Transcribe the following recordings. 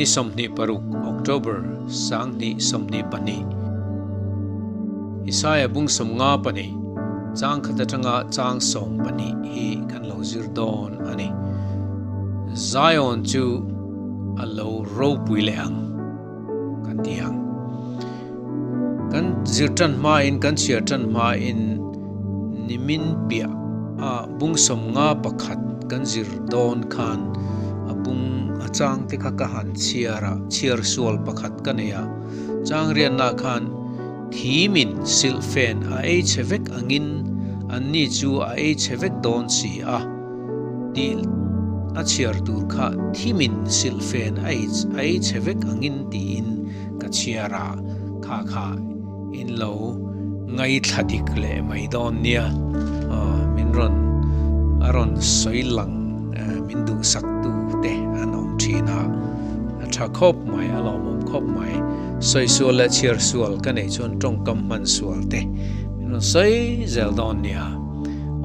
Ni 26 October 2022 Isaiah bung 52 chang khat atanga chang 12 hi kan lo zir dawn ani. Zion chu a lo ropui leh ang kan ti ang. Kan zir tan hma in kan chhiar tan hma in nimin piah a bung 51 kan zir dawn khan a bung a chang te kha ka han chhiar a, chhiar sual pakhat ka nei a. Chang rian na khan thimin silhfen a ei chhe vek angin an ni chu a ei chhe vek dawn si a tih a chhiar tur kha thimin silhfen a ei chhe vek angin tiin ka chhiar a, kha kha in lo ngaithla dik leh mai dawn nia. Min rawn a rawn sawi lang min duhsak tu te an awm thin a, a tha khawp mai, a lawmawm khawp mai. Sawi sual leh chhiar sual ka neih chuan tawngkam hman sual te min rawn sawi zel dawn nia.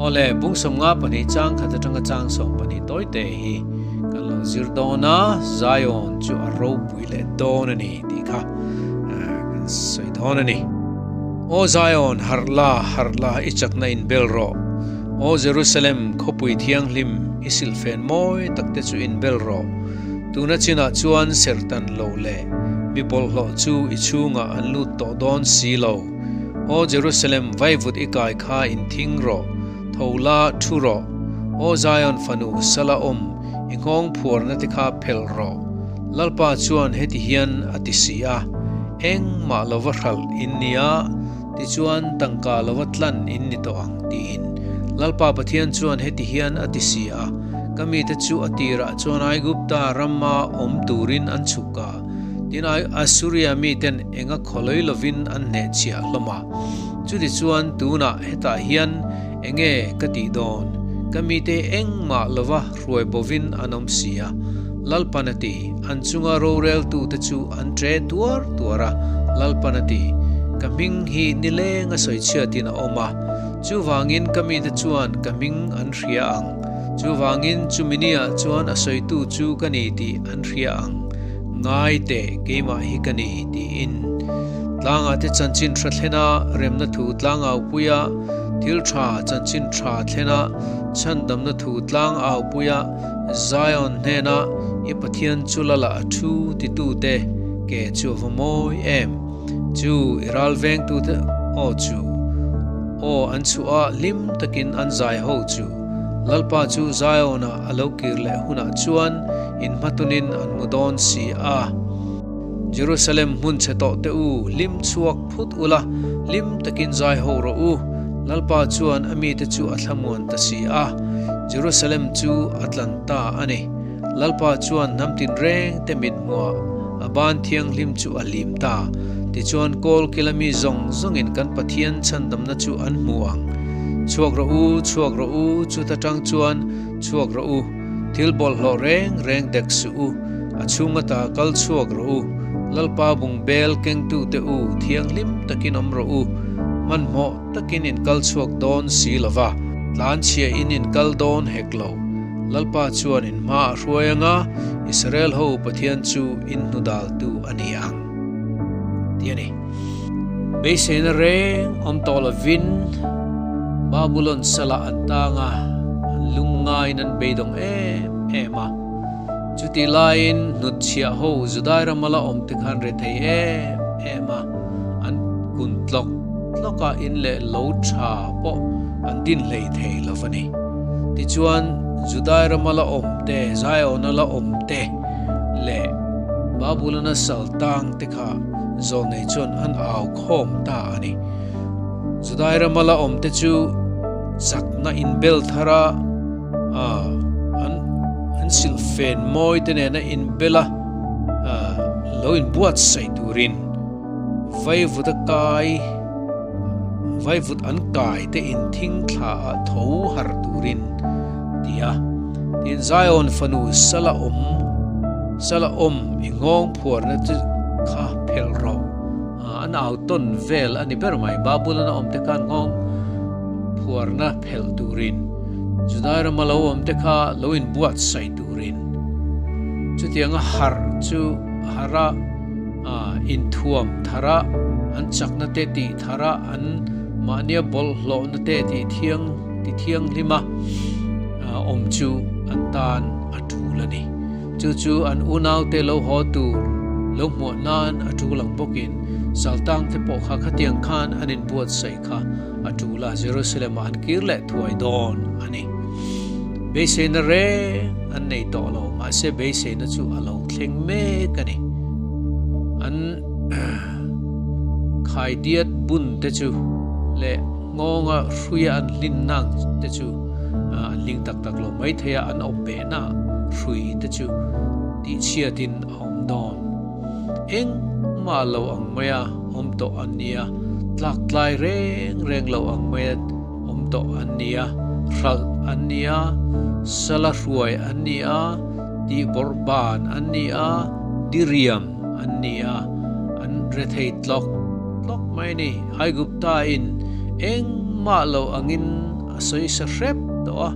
Awle, bung 52 chang khat atanga chang 12 tawi te hi kan lo zir dawn a, Zion chu a ropui leh dawn a ni tih kha kan sawi dawn a ni. Aw Zion, harh la, harh la, i chakna in bel rawh. Aw Jerusalem, khawpui thianghlim, i silhfen mawi tak te chu in bel rawh. Tuna chinah chuan serhtan lo leh mi bawlhhlawh chu i chhungah an lut tawh dawn si lo. Aw Jerusalem, vaivut i kai kha in thing rawh, tho la, thu rawh. Aw Zion fanu, sala awm, i nghawng phuarna te kha phelh rawh. Lalpa chuan heti hian a ti si a, Engmah lova hralh in ni a, tichuan tangka lova tlan in ni tawh ang, tiin. Lalpa Pathian chuan heti hian a ti si a, Ka mite chu a tirah chuan Aigupta rama awm turin an chhuk a, tin Assuria miten enga khawlawi lovin an hnehchhiah hlawm a. Chutichuan tunah hetah hian enge ka tih dawn? Ka mite engmah lova hruai bovin an awm si a. Lalpan a ti, an chunga roreltute chu an tre tuar tuar a. Lalpan a ti, Ka hming hi nileng a sawichhiatin a awm a, chuvangin ka mite chuan ka hming an hria ang. Chuvangin chumi niah chuan a sawitu chu ka ni tih an hria ang. Ngai teh, keimah hi ka ni, tiin. Tlangah te chanchin hra thlena remna thu tlang aupuia, thil tha chanchin tha thlena chhandamna thu tlang aupuia Zion hnena i Pathian chu lala a thu titute ke chu a va mawi em! Chu i ral vengtute aw chu aw an chhuah a hlim takin an zai ho chu Lalpa chu Zion-ah a lo kir leh hunah chuan inhmatunin an mu dawn si a. Jerusalem hmun chhe tawh te u, hlim chhuak phut ula, hlim takin zai ho rawh u. Lalpa chuan a mite chu a thlamuan ta si a, Jerusalem chu a tlan ta a ni. Lalpa chuan hnam tinreng te mit hmuah a ban thianghlim chu a hlim ta. Tichuan kawl kila mi zawng zawngin kan Pathian chhandamna chu an hmu ang. Chhuak rawh u, chhuak rawh u, chuta tang chuan chhuak rawh u. Thil bawlhhlawh reng reng dek suh u, a chhung ata kal chhuak rawh u. Lalpa bung bel kengtute u, thianghlim takin awm rawh u. Hmanhmawh takin in kal chhuak dawn si lo va, tlanchhia in in kal dawn hek lo. Lalpa chuan in hma a hruai anga, Israel ho Pathian chu in hnudaltu a ni ang, tih a ni. Beiseina reng awm tawh lovin Babulon salah an tang a, an lungngaiin an beidawng em em a. Chutih laiin hnutchhiah ho Judai rama la awm te khan rethei em em a, an kun tlawk tlawk a, in leh lo tha pawh an din hlei thei lo va ni. Tichuan, Judai rama la awm te, Zion-a la awm te leh Babulon-a sal tang te kha zawlnei chuan an au khawm ta a ni. Judai rama la awm te chu chakna inbel thar a, an an silhfen mawi te nena inbel a, lo inbuatsaih turin vaivut a kai, vaivut an kai te inthing thla ah tho har turin ti a. Tin, Zion fanu sala awm, sala awm i nghawng phuarna chu kha phelh rawh. An au tawn vel a ni ber mai. Babulon a awm te khan nghawng phuarna phelh turin, Judai rama lo awm te kha lo inbuatsaih turin. Chutianga harh chu harh a, inthuam thar a, an chakna te tih thar a, an mahnia bawlhhlawhna te tih thiang ti thianghlim a awm chu an tan a tul a ni. Chu chu an unaute lo haw tur lo hmuah nan a tul ang bawkin Saltangte pawh kha khatiang khan an inbuatsaih kha a tul a, Jerusalem-ah an kir leh thuai dawn a ni. Beiseina reng an nei tawh lo, mahse beiseina chu a lo thleng mek a ni. An khaidiat bun te chu leh nghawnga hruia an hlinna te chu an hling tak tak lo mai thei a, an awp behna hrui te chu tihchhiatin a awm dawn. Engmah lo ang maia awm tawh an nia, tlak tlai reng reng lo ang maia awm tawh an nia, hralh an nia, sala hruai an ni a, tihbawrh ban an ni a, diriam an ni a, an rethei tlawk tlawk mai a ni. Aigupta in engmah lo angin a sawi sa hrep tawh a,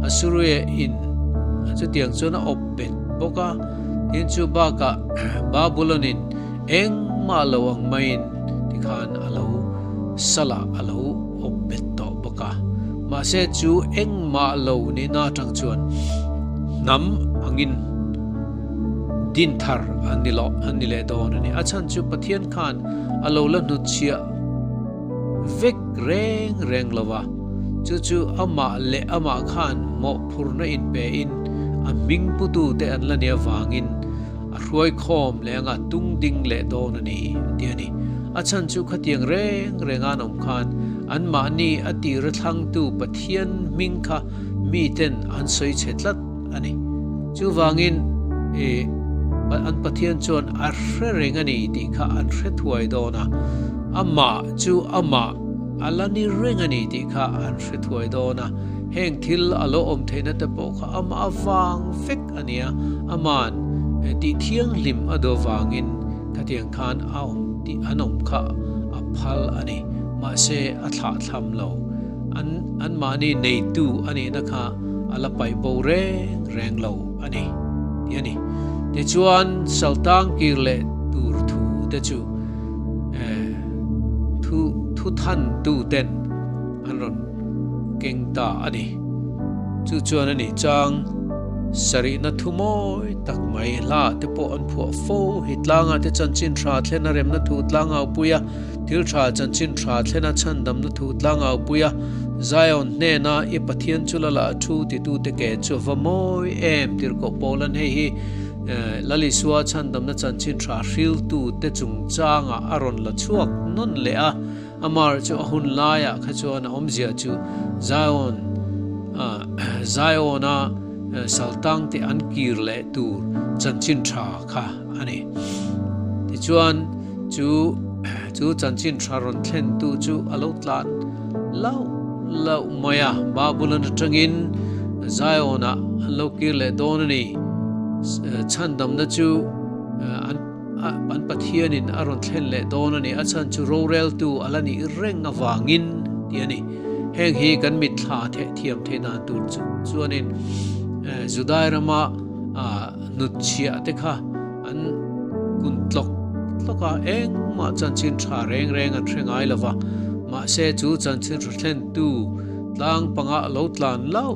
Assuria in chutiang chuan a awp bet bawk a. Tin chu bakah Babulon-in engmah lo ang maiin tikhan a lo salah a lo awp bet tawh bawk a. Mahse chu engmah lo nihna atang chuan hnam angin din thar an ni loh an ni leh dawn a ni. A chhan chu Pathian khan a lo la hnutchhiah vek reng reng lo va, chu chu amah leh amah khan mawhphurhna inpe in a hming putute an la nia vangin a hruai khawm leh anga tung ding leh dawn a ni a ti a ni. A chhan chu khatiang reng reng an awm khan anmahni a tira thlangtu Pathian hming kha miten an sawi chhe tlat a ni. Chuvangin i an Pathian chuan a hre reng a ni tih kha an hre thuai dawn a, amah chu amah a la ni reng a ni tih kha an hre thuai dawn a. Heng thil a lo awm theihna te pawh kha amah avang vek a ni a, ama'n tih thianghlim a duh avangin khatiang khan a awm tih an awm kha a phal a ni. Mahse a thlahthlam lo. An anmahni neitu a nihna kha a la paih bo reng reng lo a ni tih a ni. Tichuan Saltang kir leh tur thu te chu thu thu than tu ten an rawn keng ta a ni. Chu chuan a ni chang sarihna thu mawi tak mai hla te pawh an phuah fo hi tlanga te chanchin tha thlen a remna thu tlangau pui a. Thil tha chanchin tha thlena chhandamna thu tlangau pui a, Zion hnena i Pathian chu lala thu titute ke chu a va mawi em tirhkoh Paulan hei hi Lal Isua chhandamna chanchin tha hriltute chungchangah a rawn la chhuak nawn leh a, amar chu a hun laiah kha chuan a awmzia chu Zion Zion-a saltangte an kir leh tur chanchin tha kha a ni. Tichuan, chu chu chanchin tha rawn thlentu chu a lo tlan lauh lauh mai a, Babulon atangin Zion-ah an lo kir leh dawn a ni. Chhandamna chu an an Pathianin a rawn thlen leh dawn a ni. A chhan chu roreltu a la nih reng avangin tih a ni. Heng hi kan mitthla theh thiam theih dan tur chu chuanin Judai rama hnutchhiah te kha an kun tlawk tlawk a, engmah chanchin tha reng reng an hre ngai lo va, mahse chu chanchin hre thlentu tlang panga lo tlan lauh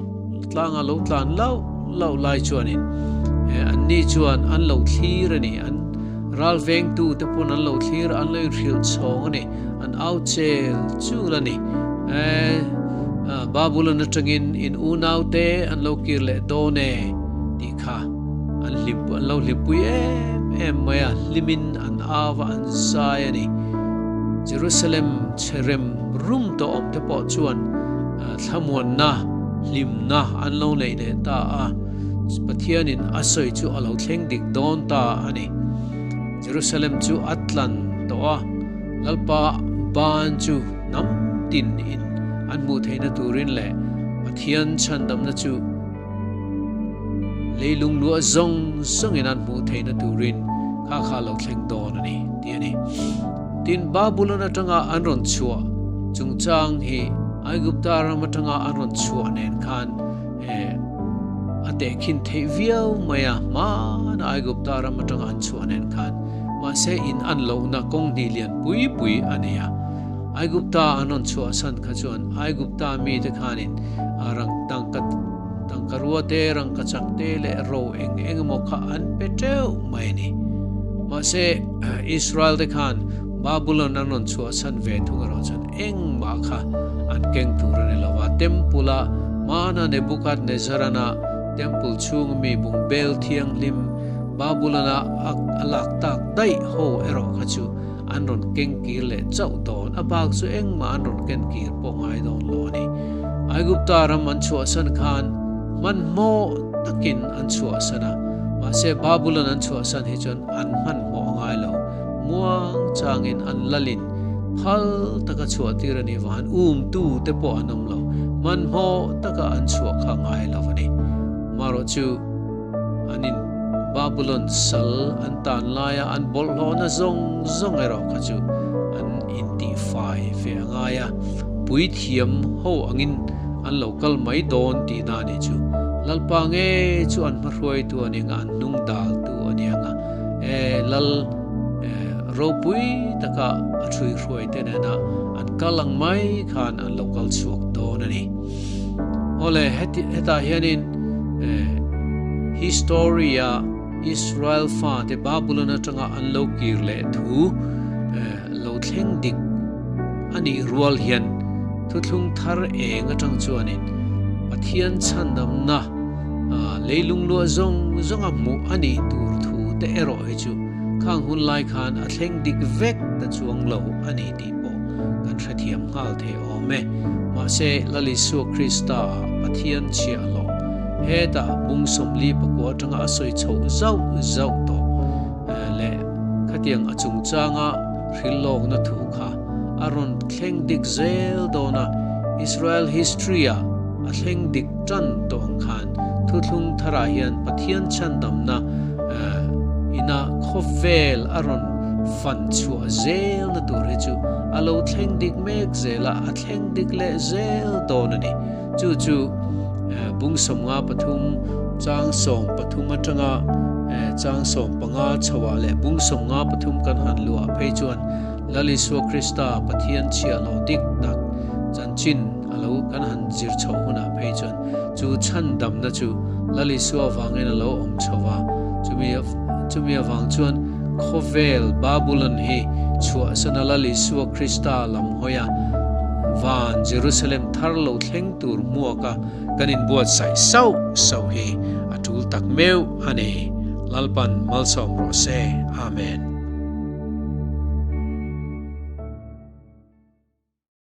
tlanga lo tlan lauh lauh lai chuanin an ni chuan an lo thlir a ni, an ral vengtu te pawn an lo thlir an lo inhrilh chhawng a ni, an au chel chul a ni. Babulon atangin in unaute an lo kir leh dawn e tih kha. An hlim an lo hlimpui em em mai a, hlimin an au a, an zai a ni. Jerusalem chhe rem rum tawh awm te pawh chuan thlamuanna, hlimna an lo neih leh ta a, Pathianin a sawi chu a lo thleng dik dawn ta a ni. Jerusalem chu a tlan tawh a, Lalpa ban chu hnam tin in an hmuh theihna turin leh Pathian chhandamna chu Leilung luah zawng zawngin an hmuh theihna turin kha kha lo thleng dawn a ni, tih a ni. Tin, Babulon atanga an rawn chhuah chungchang hi Aigupta ram atanga an rawn chhuah nen khan a tehkhin theih viau mai a, hmana Aigupta ram atanga an chhuah nen khan. Mahse in an lohna kawng hnih lian pui pui a nei a. Aigupta an rawn chhuahsan kha chuan Aigupta mite khanin rang tangka tangkarua te, rangkachak te leh ro eng eng emaw kha an pe teuh mai a ni. Mahse Israel te khan Babulon an rawn chhuahsan ve thung erawh chuan engmah kha an keng tur a ni lo va. Temple-a hmana Nebuchadnezzar-ana temple chhunga mi bungbel thianghlim Babulon-a a lak tak daih ho erawh kha chu an rawn keng kir leh chauh dawn. A bak chu engmah an rawn ken kir pawh ngai dawn lo a ni. Aigupta ram an chhuahsan khan hmanhmawh takin an chhuahsan a, mahse Babulon an chhuahsan hi chuan an hmanhmawh a ngai lo. Muang changin an lalin phal taka chhuah tir a nih vangin umtu te pawh an awm lo. Hmanhmawh taka an chhuah kha ngai lo a ni. Marawh chu an in Babulon sal an tan laia an bawlhhlawhna zawng zawng erawh kha chu an intihfai ve a ngai a, puithiam ho angin an lo kal mai dawn tihna a nih chu. Lalpa nge chu an hmahruaitu a ning a, an hnung daltu a ni ang a, e lal ropui taka a ṭhuihruai te nena an kal ang mai khan an lo kal chhuak dawn a ni. Awle, hetah hianin history-a Israel fate Babulon atanga an lo kir leh thu lo thleng dik a nih rual hian thuthlung thar eng atang chuanin Pathian chhandamna leilung luah zawng zawnga hmuh a nih tur thu te erawh hi chu khang hun lai khan a thleng dik vek ta chuang lo a ni tih pawh kan hrethiam nghal thei awm e. Mahse, Lal Isua Krista-ah Pathian chhiah hlawh hetah bung 44 atanga a sawi chhoh zauh zauh tawh leh khatiang a chungchanga hrilhlawkna thu kha a rawn thleng dik zel dawn a, Israel history-ah a thleng dik tan tawh ang khan thuthlung tharah hian Pathian chhandamna ina khawvel a rawn fan chhuah zelna tur hi chu a lo thleng dik mek zel a, a thleng dik leh zel dawn a ni. Chu chu bung 53 chang 13 atanga chang 15 chhoah leh bung 53 kan han luah phei chuan Lal Isua Krista Pathian chhiahhlawh dik tak chanchin A lo kan han zir chhoh hunah phei chuan chu chhandamna chu Lal Isua avangin a lo awm chho va, chumi chumi avang chuan khawvel Babulon hi chhuahsana Lal Isua Krista lam hawia van Jerusalem thar lo thleng tur hmuaka kan inbuatsaih sauh sauh hi a tul tak meuh a ni. Lalpan malsawm rawh se. Amen.